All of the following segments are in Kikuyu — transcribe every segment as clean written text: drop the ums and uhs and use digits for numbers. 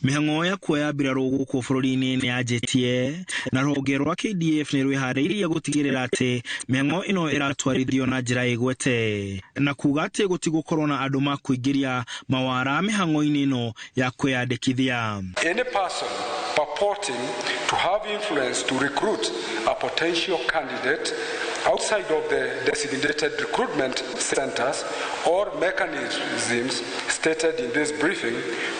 Mĩhang'o ya kuoya mbirarũ gũkũ bũrũri-inĩ nĩ yanjĩtie na rũhonge rwa KDF nĩ rwĩharĩirie gũtigĩrĩra atĩ mĩhang'o ĩno ĩratwarithio na njĩra ĩgwete na kuga atĩ gũtigũkorwo na andũ makũingĩria mawara mĩhang'o-inĩ ĩno ya kwĩyandĩkithia. Any person purporting to have influence to recruit a potential candidate outside of the designated recruitment centers or mechanisms stated in this briefing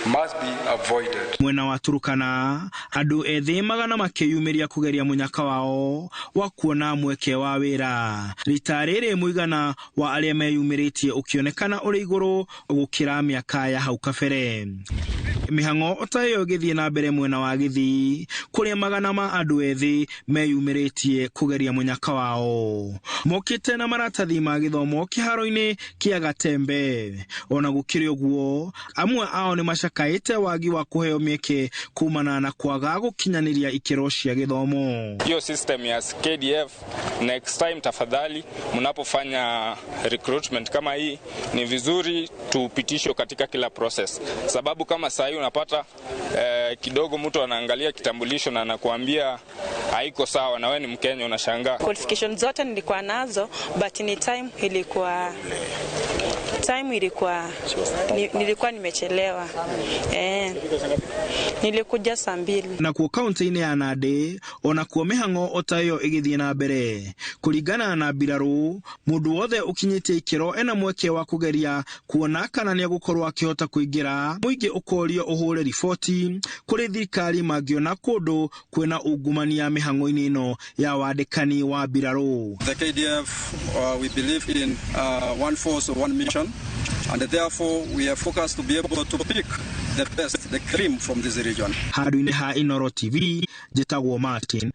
must be avoided. Mwena wa Turukana, andũ ethĩ magana makĩyumĩria kũgeria mũnyaka wao wa kuona mweke wa wĩra. Rita rĩrĩ mũigana wa arĩa meyumĩrĩtie ũkĩonekana ũrĩ igũrũ gũkĩra mĩaka ya hau kabere. Mĩhang'o ta ĩyo ĩgĩthiĩ na mbere mwena wa Gĩthii, kũrĩa magana ma andũ ethĩ meyumĩrĩtie kũgeria mũnyaka wao. Mokĩte na maratathi ma gĩthomo kĩharo-inĩ kĩa Gatembe. Ona gũkĩrĩ ũguo, amwe ao nĩ macakaĩte wagi wa kũheo mĩeke kumana na kwaga gũkinyanĩria ikĩro cia gĩthomo. Hiyo system ya KDF, next time tafadhali, mnapofanya recruitment kama hii, ni vizuri tupitishwe katika kila process, sababu kama saa hii unapata kidogo mtu anaangalia kitambulisho na anakuambia haiko sawa, na wewe ni Mkenya, unashangaa. Qualification zote nilikuwa nazo, but ni time ilikuwa nilikuwa nimechelewa. Nilikuja saa 2. Nakuo kaunti-inĩ ya Nandĩ onakuo mĩhang'o o ta ĩyo ĩgĩthiĩ na mbere. Kũringana na mbirarũ, mũndũ wothe ũkinyĩtie ikĩro ena mweke wa kũgeria kuona kana nĩegũkorwo akĩhota kũingĩra. Mũingĩ ũkorio ũhũre riboti kũrĩ thirikari mangĩona kũndũ kwĩna ungumania mĩhang'o-inĩ ĩno ya wandĩkani wa mbirarũ. The KDF, we believe in one force, one mission, and therefore we are focused to be able to pick the best, the cream from this region. Handũ-inĩ ha Inooro TV, njĩtagwo Martin.